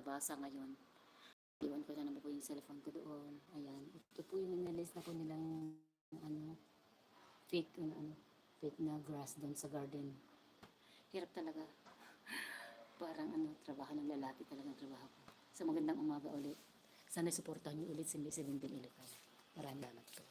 Trabasa ngayon. Iwan ko na naman po yung cellphone ko doon. Ayan. Ito po yung inalis na po nilang ano, fake, ano, ano, fake na grass doon sa garden. Hirap talaga. Parang ano, trabaho ng lalaki talagang trabaho ko. So magandang umaga ulit. Sana suportahan niyo ulit si Miss 17 Ilocano. Maraming salamat po.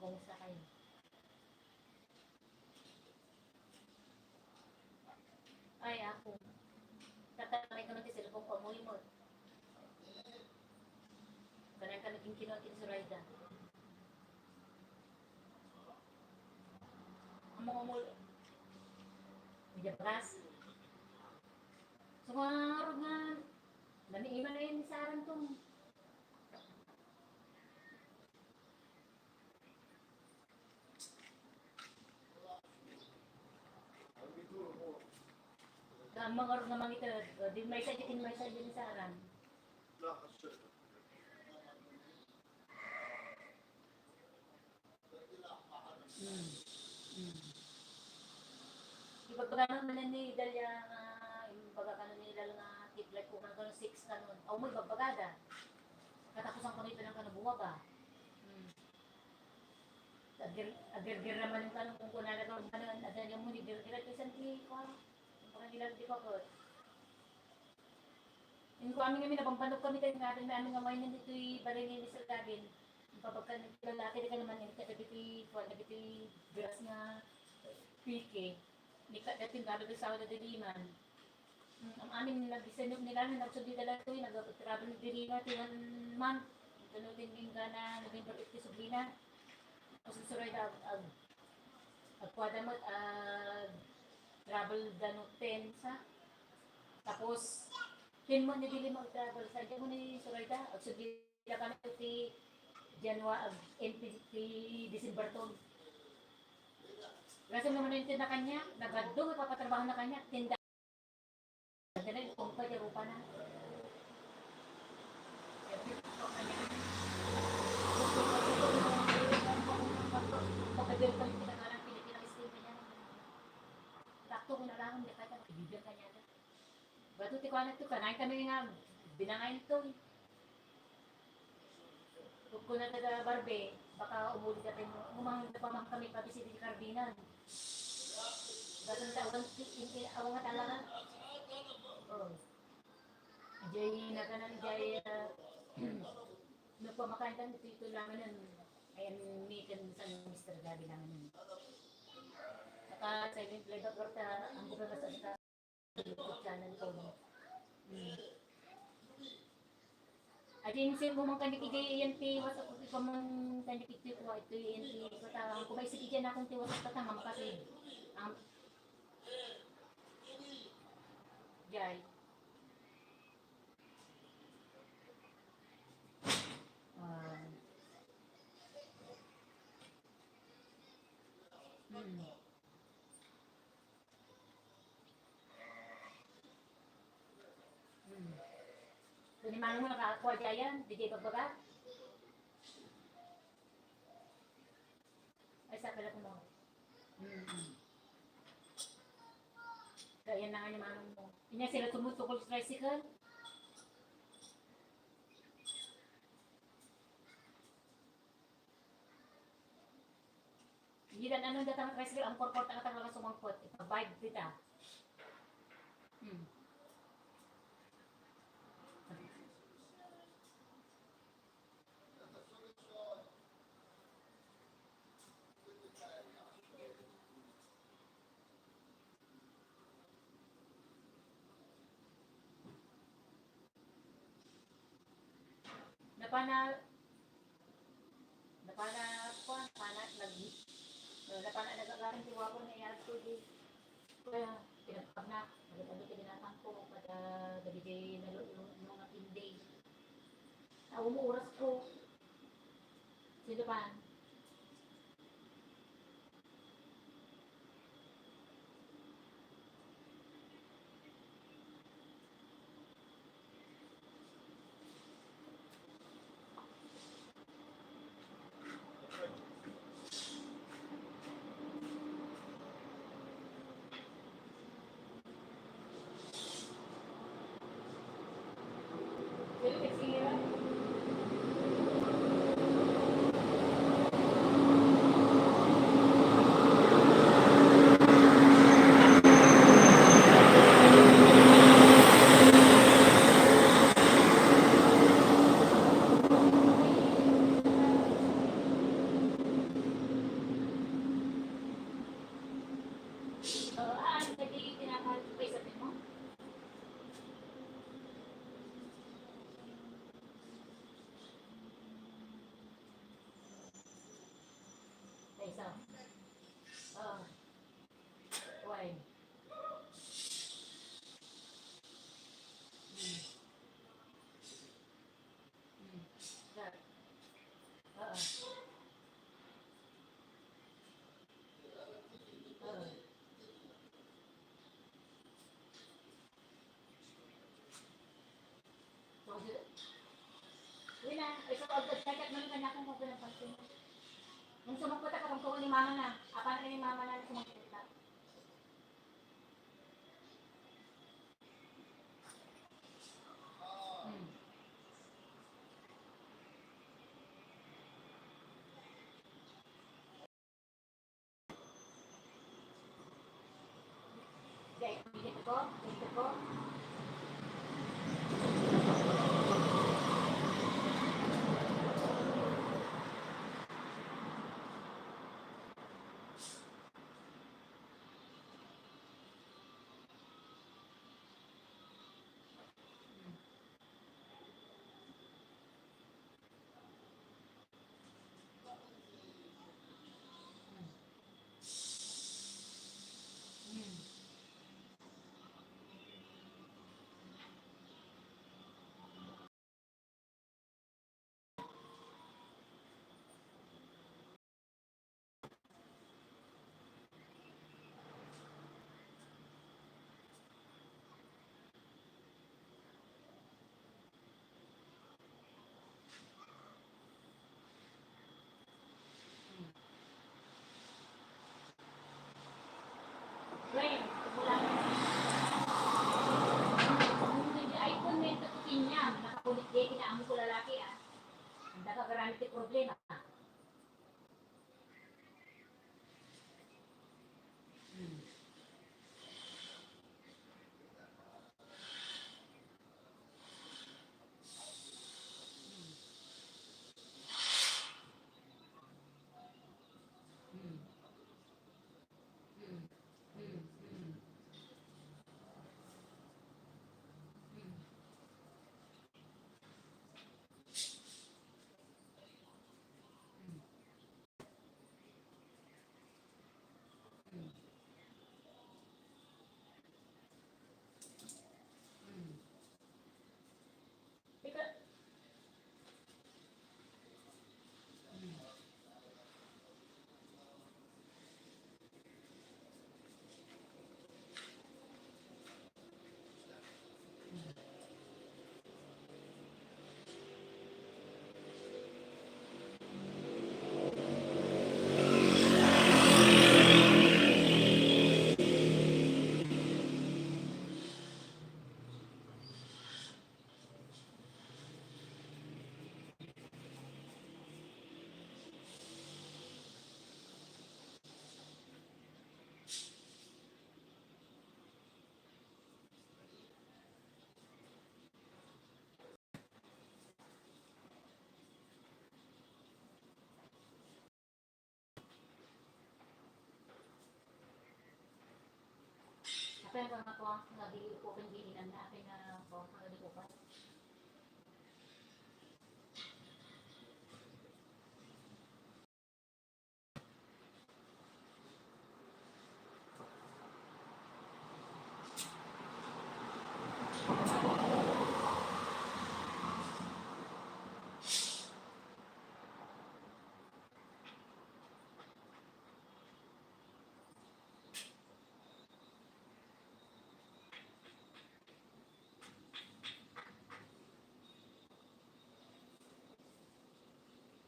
Kumusta kayo? Ay, ako. Tatamay ko ng cellphone ko. Amoy mo. Kanang ka naging kinuha kin Suraida. Among amol. Medyo bagas. So, mga araw nga, naniiman na yun sa aran tong. Ang mga araw nga mga ito, di may sa din may sa din sa aran. لا حسيت. Ipagpagano man ni Dalia nga yung pagkakano nila nga kidlat ko man kano 6 kanon. Aw mo bagbagada. Katapusan ko nito ng kano bumaba. Agir agir naman yung kanong kung kunala ko kanon at yung mo ni gir gir kisan ti ko. Yung pag nila di ko ko. Yung ko amin kami napampanok kami tayo nga amin amin nga may nandito balay ni Mr. Gavin. Yung pagka lalaki di ka naman yung katabi ti ko tabi ti grass nga pike. Ni ka dating galo sa wala diliman. Ang amin nag-send nila na nagsundi dala to nag-travel diri na tinan month. Tuno din din ka na November 8 sublina. Tapos suroy na ag agkwada mo ag travel dano 10 sa. Tapos 10 mo ni dili mo travel sa di mo ni Surayda ag subli na kami ti January ag NP ti December to. Kasi naman yung na kanya, nagadto, ipapatrabaho na kanya, tinda. Dala, kung pa, rupa na. Takto ko na lang, hindi ka kaibigan kanya. Bato ti ko na to, kanay kami nga, binangayin to. Kung ko na taga barbe, baka umuli ka tayo, umang napamang kami pabisi di Cardinan. Bato na awang awang nga talaga. Oh. Jay na kanan jay nagpamakain kan dito ito lang nun. Ayan mi kan sa Mr. Gabi lang nun. Saka silent live ako ta ang buka sa sa YouTube channel ko. Adin sin mo man kandik ijay yan ti was ako ko man kandik iti ko ito yan ti kata ko may sige na akong tiwas sa tatang kasi ang jay. Ah. So, ni manong mo nakakuha dyan, di di pagbaga? Ay, sa pala ko mo. Kaya na nga ni manong mo. Inya sila tumutukol sa tricycle. Hindi na anong datang tricycle, ang korport ang katang sumangkot. Ipag-vibe dita. Napana napana ko napana nag napana nagagaling tiwa ko na iyag ko di kaya pinagpag na nagatabi ka dinatang ko pada gabi jay nalo mga pindi ako mo oras ko sino pa. Sino nagsira? Isa. Ah. Why? That. Ah. Ah. So, wala, ikaw ang pagsakat man ka na kung kung pinagpasin. Nung sumungkot ako kung ni mama na, apa na ni mama na sumungkot na. Dahil, dito ko, dito ko. Wait, wala na. Hindi iPhone na ito niya. Nakakulit din, kinaamo ko lalaki ah. Ang nakakarami ti problema. Because Apa yung mga ko nga dili ko kan gilinan na apay na ko nga di ko pa.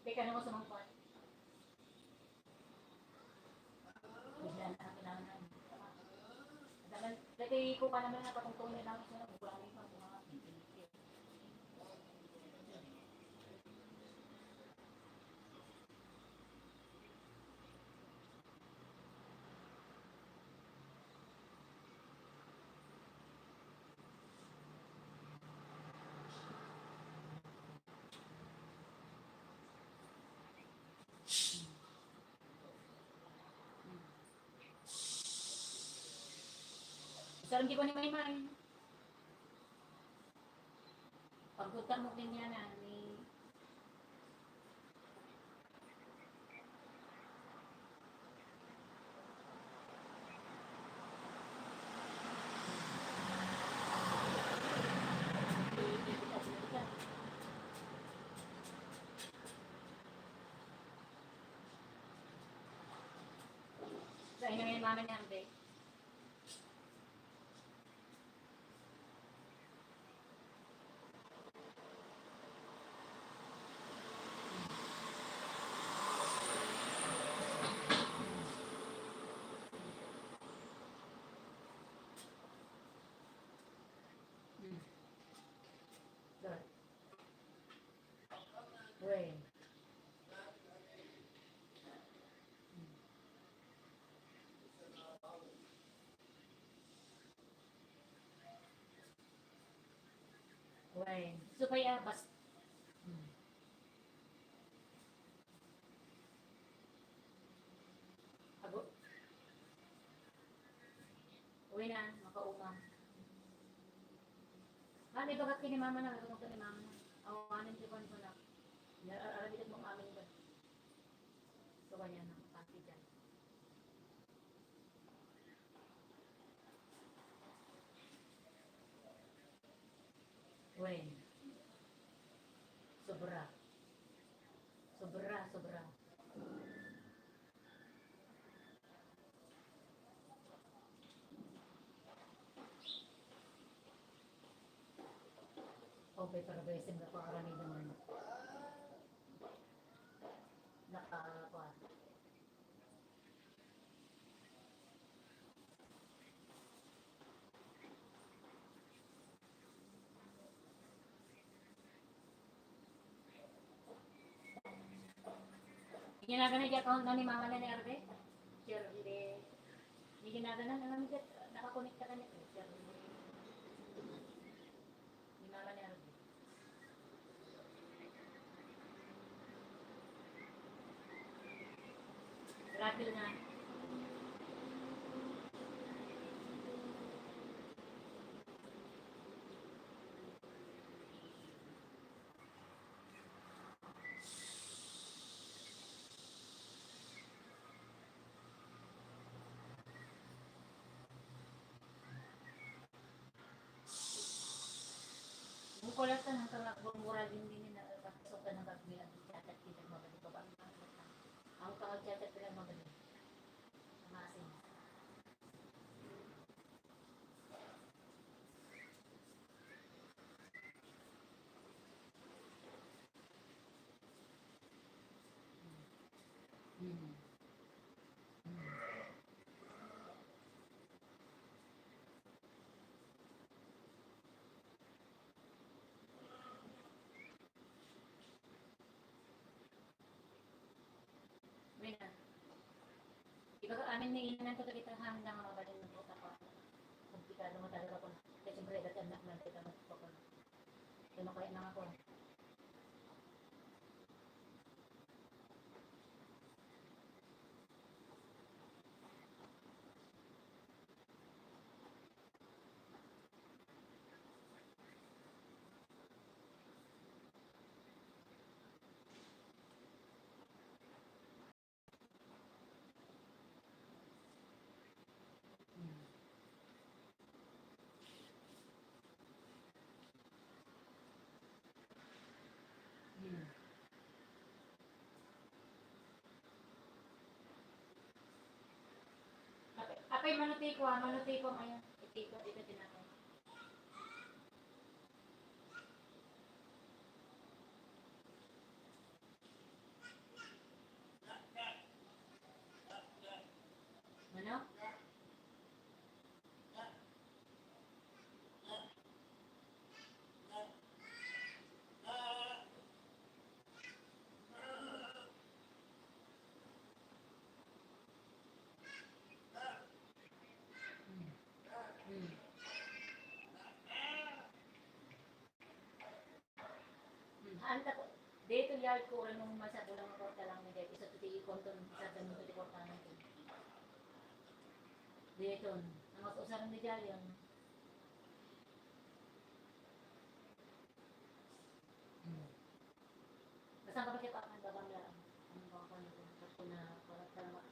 Teka naman sa mga kwan. Bigla na ang kailangan na. Daman, dati ko pa naman napatungtong na lang sa kulang yung mga. Sa hindi ko ni Maymay. Pagpunta mo din yan ah, ni. Ay, nga mama niya, be. Good. Wait. Wait. So kaya bas. Ago. Uwi na, makaumang. Ah, may bagat kini mama na, bagat ni mama na. Awanan ti kon ko na. Arabitat mong amin ba? So kanya na, pati dyan. Wen. Sobra. Sobra, sobra. Okay, para besin na pa karami naman. Naka, Ginagana di account na ni mama na ni Arbe. Shirley. Hindi ginagana na namin dyan. Nakakonekta ka niya. Shirley. Ni mama ni Arbe. Grabe na. Bukolas na ng kang din din na pasok ka ng kagbilang chatat kita magaling ba ang kang chat bilang magaling. Maasin. Wena. Iba ka amin ni inanan ko kita hanggang nga mabalin ng puta ko. Komplikado mo talaga ko. Kasi siyempre dati anak na dati ko ko. Kaya makaya na ako. Apay manuti ko, manuti ko ngayon. Itiko dito din ako. Ano? Anta ko dito yard ko rin nung masyado lang ako lang ni dito sa tuti konton sa tanong tuti portanan ko. Dito, ang mas usaran ni Jalion. Basta kapag kita ang babang lang, ang mga kanito, ako na parang talaga,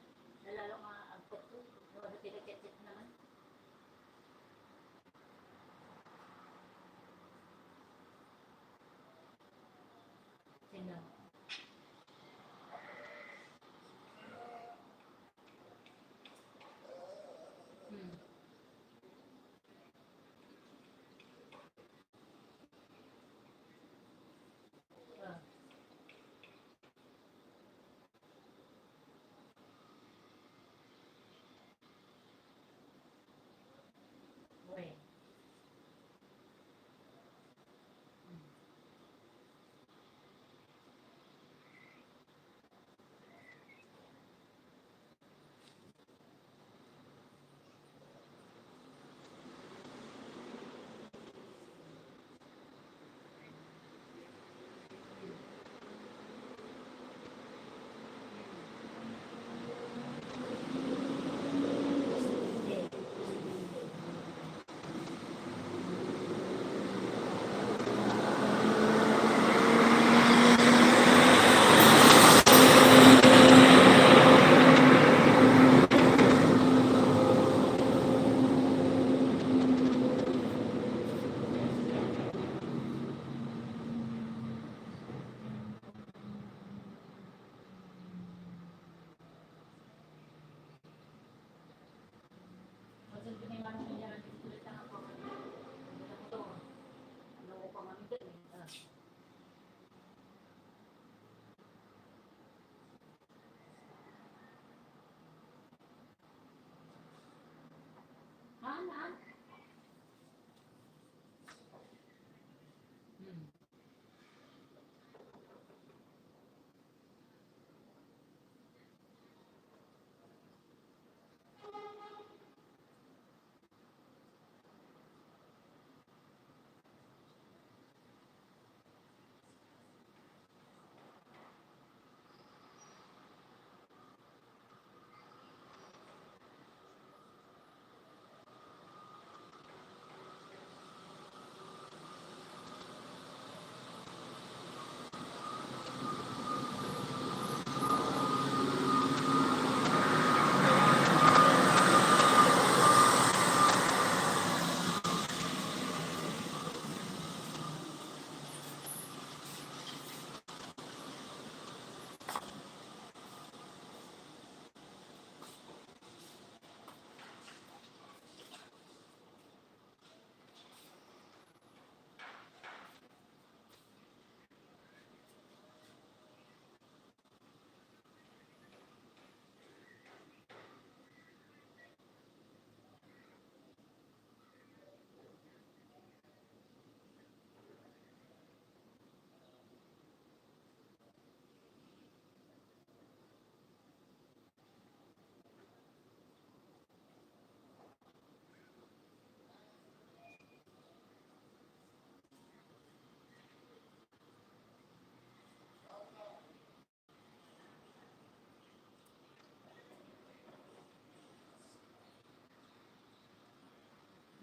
nalalo nga agpot ko, wala sila chat naman. Sino?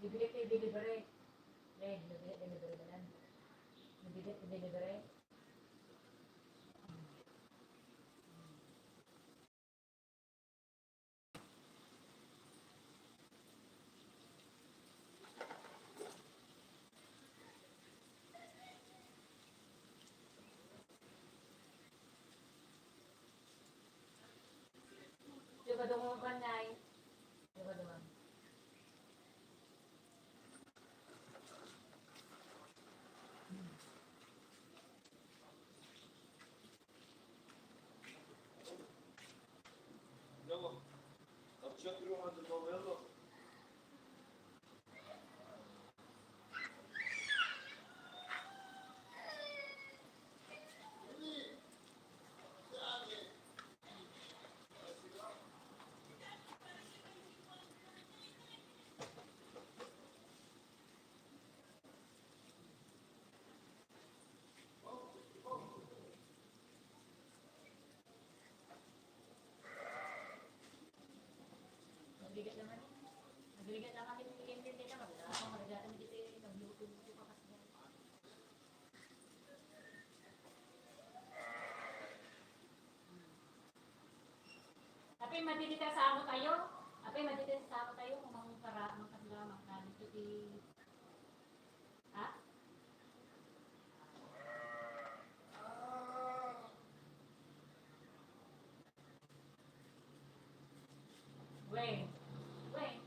Bibili kay delivery. Eh, bibili delivery na yan. Bibili kay delivery. Di ba doon ka na? Di ba doon? يلا. طب شكل روح عند الماما، يلا. Mabigat naman. Mabigat na kami ng intindi naman. Wala akong maragatan dito eh. Nagluto-luto pa kasi yan. Apay madidita sa amo tayo. Apay madidita sa amo tayo kung mang para mang kasla mang kanin to di. Ha? Wait. Wait.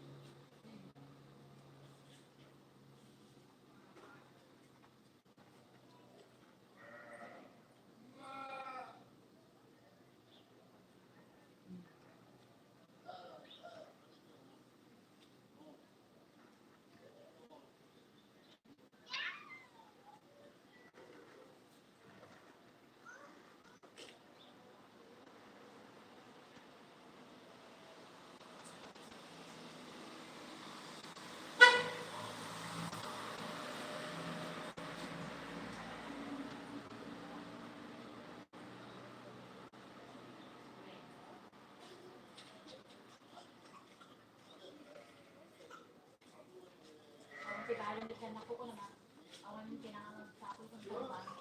Ang tibalan di siya naku ko naman. Awan yung kinangang sa ako kung trabaho.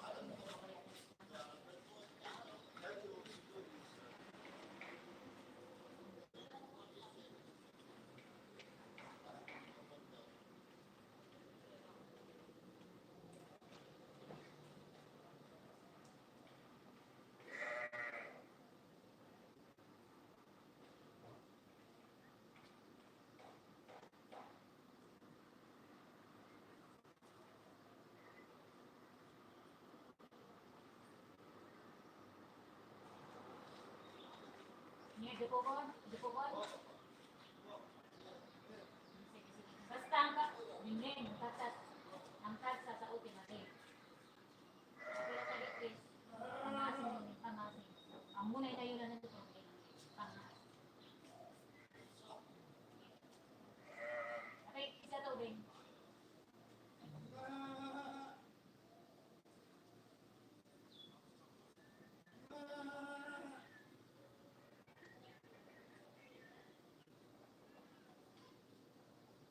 Niya, di ko ko, di ko ko. Sige, sige. Basta ang ka, Lingling, ang tagsa sa uti natin. Pero sa is, pangasin, pangasin. Ang munay tayo lang nito, pangasin. Okay, isa to din.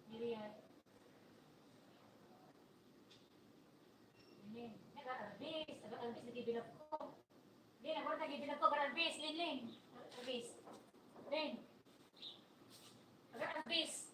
Miriam. Lin, nag-arbis, nag-arbis, nagibilap ko. Lin, ako nagibilap ko, nag-arbis, Lin, Lin. Arbis. Lin. Nag-arbis.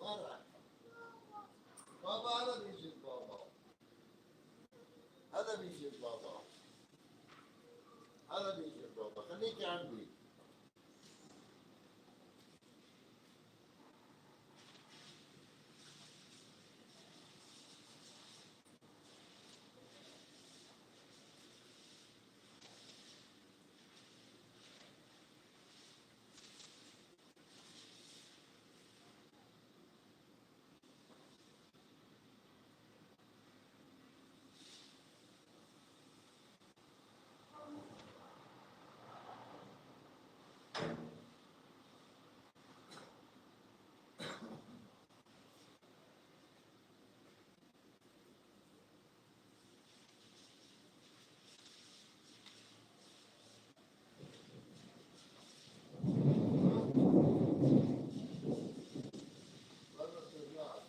ما راح. بابا هذا بيجي بابا، هذا بيجي بابا، هذا بيجي بابا، خليكي عندي. هذا ترجع.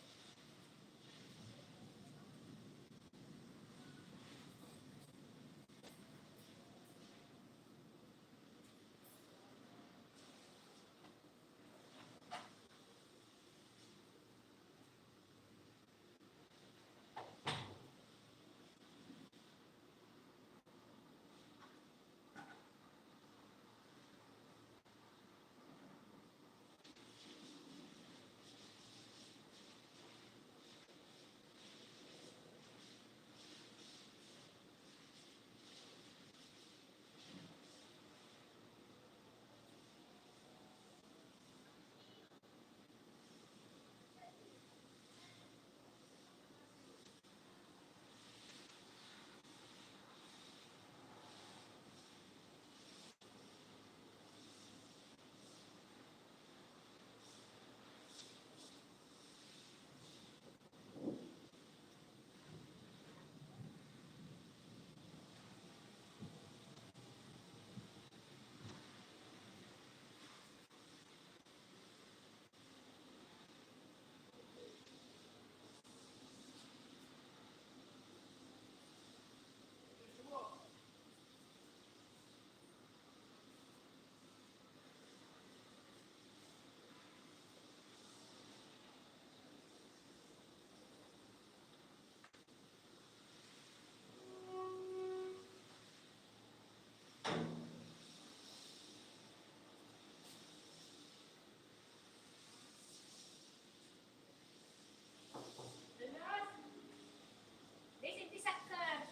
ليش انت سكر؟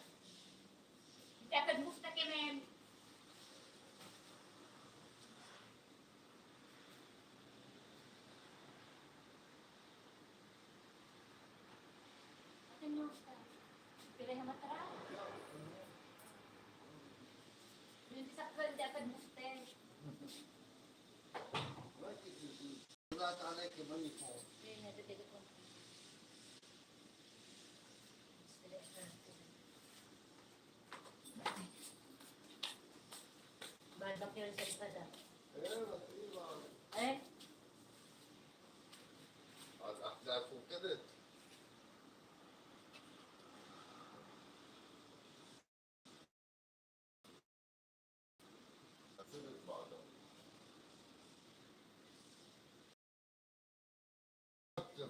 انت اكد مفتة كمان. ما كنت طلعت عليك ماني فوق. Balbak yun sa likod ah. ايه بس ايه. Eh? على الاحداث وكذا. قفلت بعدها.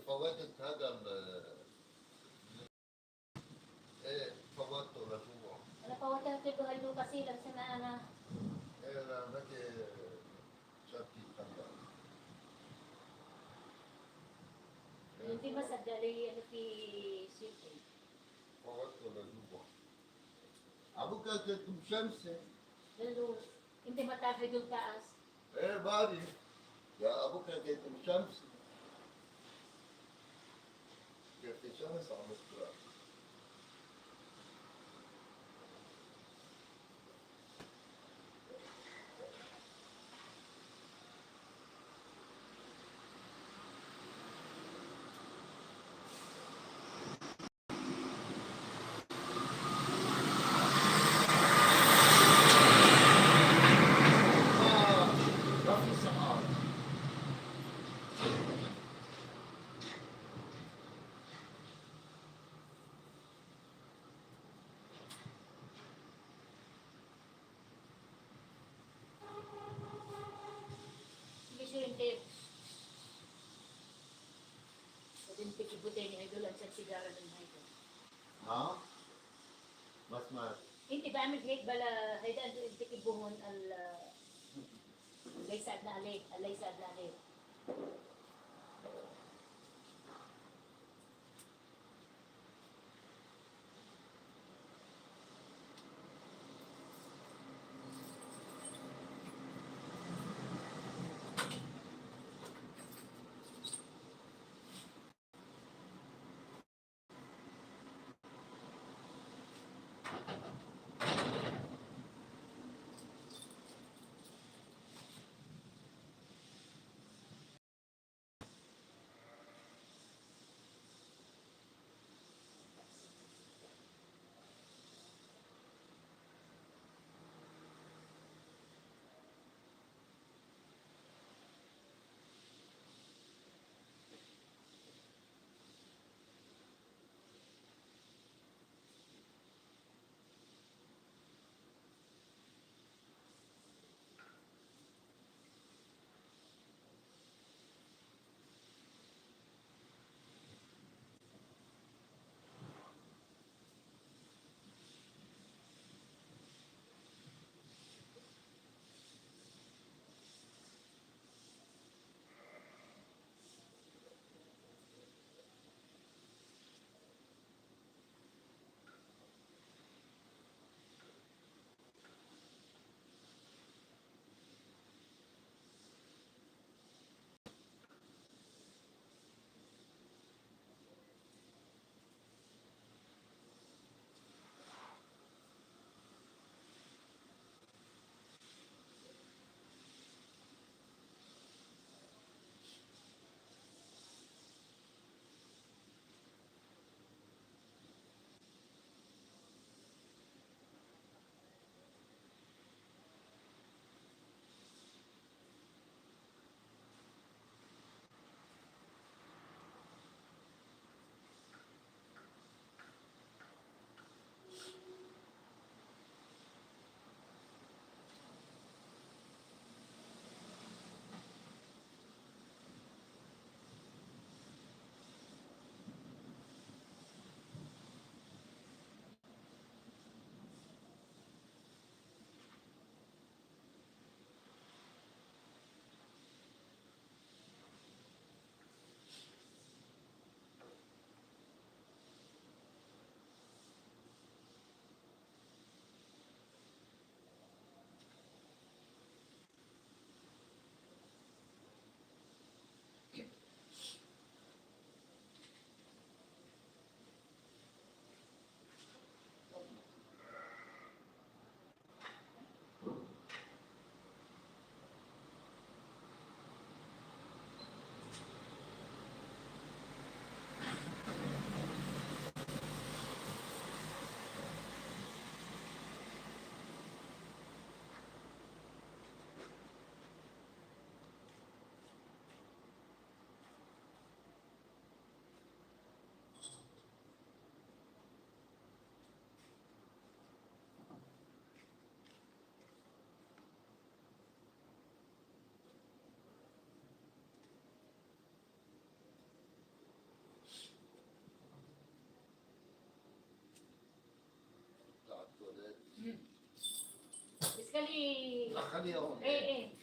فوتت هذا ايه فوتته لجوا. Wala pa wala tayo halo kasi lang sa na ايه انا بدي شبكة هلا. Hindi masadali ano fi ship. فوتته لجوا ابوك كانت مشمسه. Lalo, hindi matafid yung taas. ايه باري يا ابوك كانت مشمسه، كانت شمس عم تطلع. ما ما في سحاب. Hindi siya yung tape. سيجارة من هيدا. ها؟ ما سمعت. انت بعمل هيك بلا هيدا انتو انت ال ليس عدنا عليك، ليس عدنا عليك. طلع التواليت. بس خلي لا خليها هون. ايه ايه.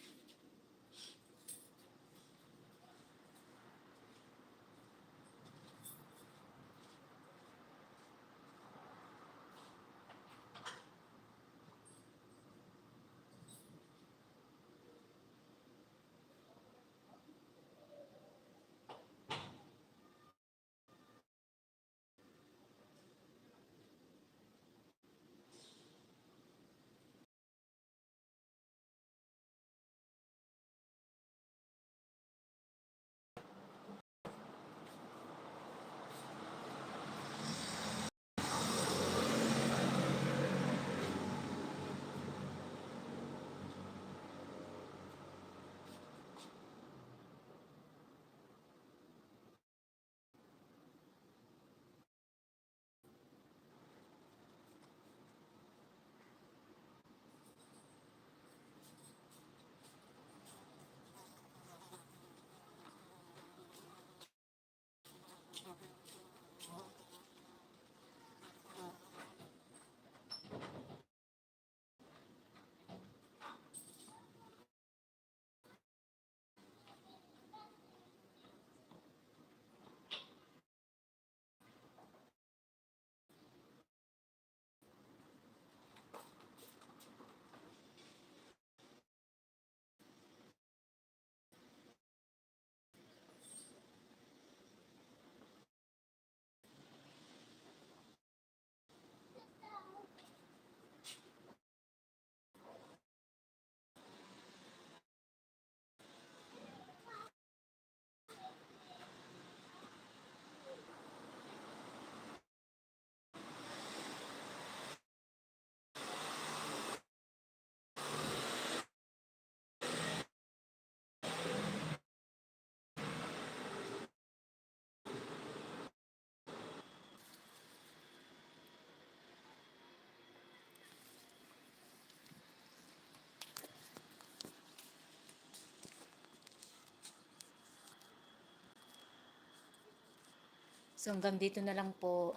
So hanggang dito na lang po.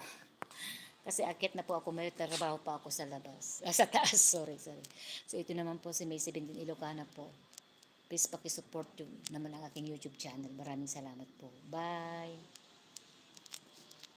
Kasi akit na po ako, may trabaho pa ako sa labas. Ah, sa taas, sorry, sorry. So ito naman po si May 17 Ilocana po. Please pakisupport yung naman ang aking YouTube channel. Maraming salamat po. Bye!